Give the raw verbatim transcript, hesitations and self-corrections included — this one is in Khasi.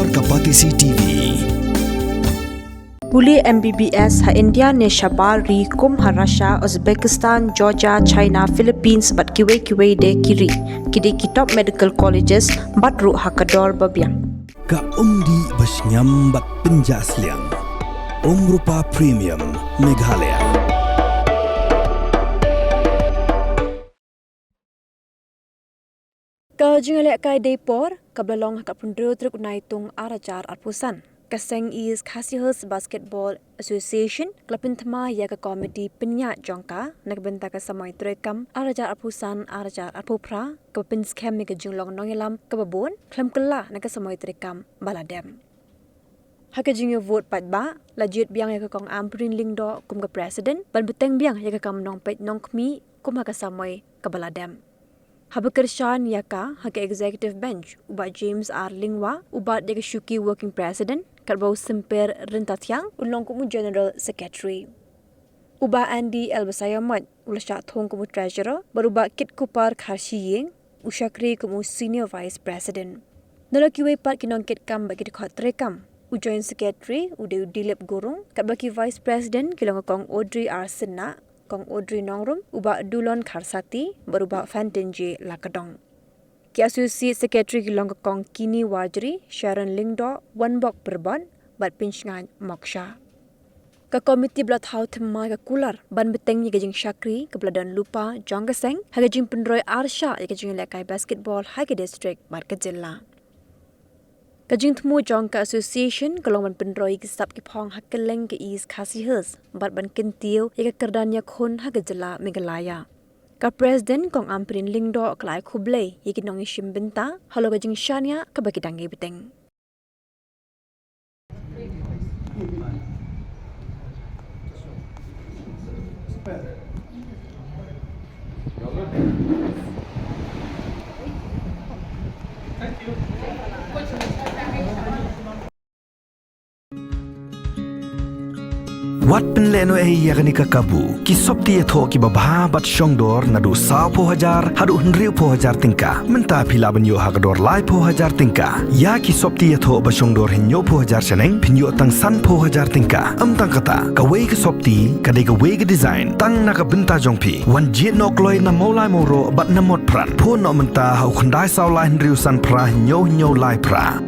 Ka Batesi T V. Pule M B B S ha India ne shabar ri kum ha Russia, Uzbekistan, Georgia, China, Philippines bad kiwei kiwei de ki ri. Ki dei ki top medical colleges bad ruh ha ka dor ba biang. Ka umdih ba shngiam bad pynjah sliang. Umrupa Premium Meghalaya. Ka jingïalehkai dei por kaba la long ha ka pynriew tarik u Naitung ar hajar arphew san. Ka seng East Khasi Hills Basketball Association ka la pynthma ïa ka komiti pynïaid jong ka na ka bynta ka samoi treikam ar hajar arphew san ar hajar arphew phra kaba pynskhem ïa ka jinglong nongïalam kaba bun khlem kylla na ka samoi treikam ba la dep. Ha ka jingïa vote paidbah la jied biang ïa ka Kong Ampareen Lyngdoh kum ka president ban bteng biang ïa ka kam nongpeit nongkhmih kum ha ka samoi kaba la dep. Haba kyrshan ïa ka ha ka executive bench u Bah James R Lyngwa, u bat ïa ka shuki working president, katba u Symper Ryntathiang u long kum u general secretary. U Bah Andy L Basaiawmoit u la shah thung kum u treasurer bad u Bah Kitkupar Kharshiing u shakri kum u senior vice president. Nalor kiwei pat ki nongkitkam bad ki dkhot treikam, u joint secretary u dei u Dilip Gurung, katba ki vice president ki long ka Kong Audrey R Synnah, Kong Audrey Nongrum, u Bah Dulon Kharsati bad u Bah Fantin J Lakadong. Ki associate secretary ki long ka Kong Kini Warjri, Sharon Lyngdoh, Wanbok Pyrbot bad Pynshngaid Moksha. Ka komiti ba la thaw thymmai ka kular ban bteng ïa ka jingshakri kaba la don lypa jong ka seng ha ka jingpynroi arshah ïa ka jingïalehkai basketball ha ka district bad ka jylla. Ka jingthmu jong ka association ka long ban pynroi ïa ki sap ki phong ha kylleng ka East Khasi Hills bad ban kyntiew ïa ka kyrdan ïakhun ha ka jylla Meghalaya. Ka president Kong Ampareen Lyngdoh ka la ai khublei ïa ki nongïashim bynta halor ka jingshaniah kaba ki dang ïai bteng. Wat pynlehnohei ïa kane ka kabu. Ki sopti ïathoh kiba bha bad shongdor naduh sawphew hajar haduh hynriewphew hajar tyngka. Mynta phi lah ban ïoh ha ka dor laiphew hajar tyngka. Ïa ki sopti ïathoh ba shongdor hynñiewphew hajar shaneng phin ïoh tang sanphew hajar tyngka. Ym tang kata, kawei ka sopti ka dei kawei ka design tang na ka bynta jong phi. Wan jied noh kloi na Mawlai Mawroh bad na Motphran. Phone noh mynta ha u khyndai saw lai hynriew san phra hynñiew hynñiew lai phra.